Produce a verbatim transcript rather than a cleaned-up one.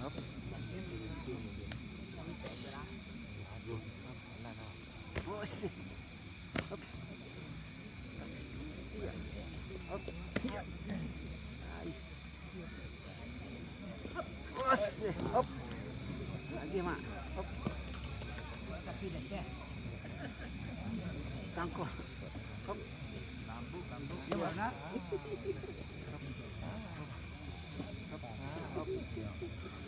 Oh, shit. Hop. Hop. Ai. Oh, shit. Hop. Lagi, Mak. Hop. Tangkok. Hop. Ini warna. Hop. Hop.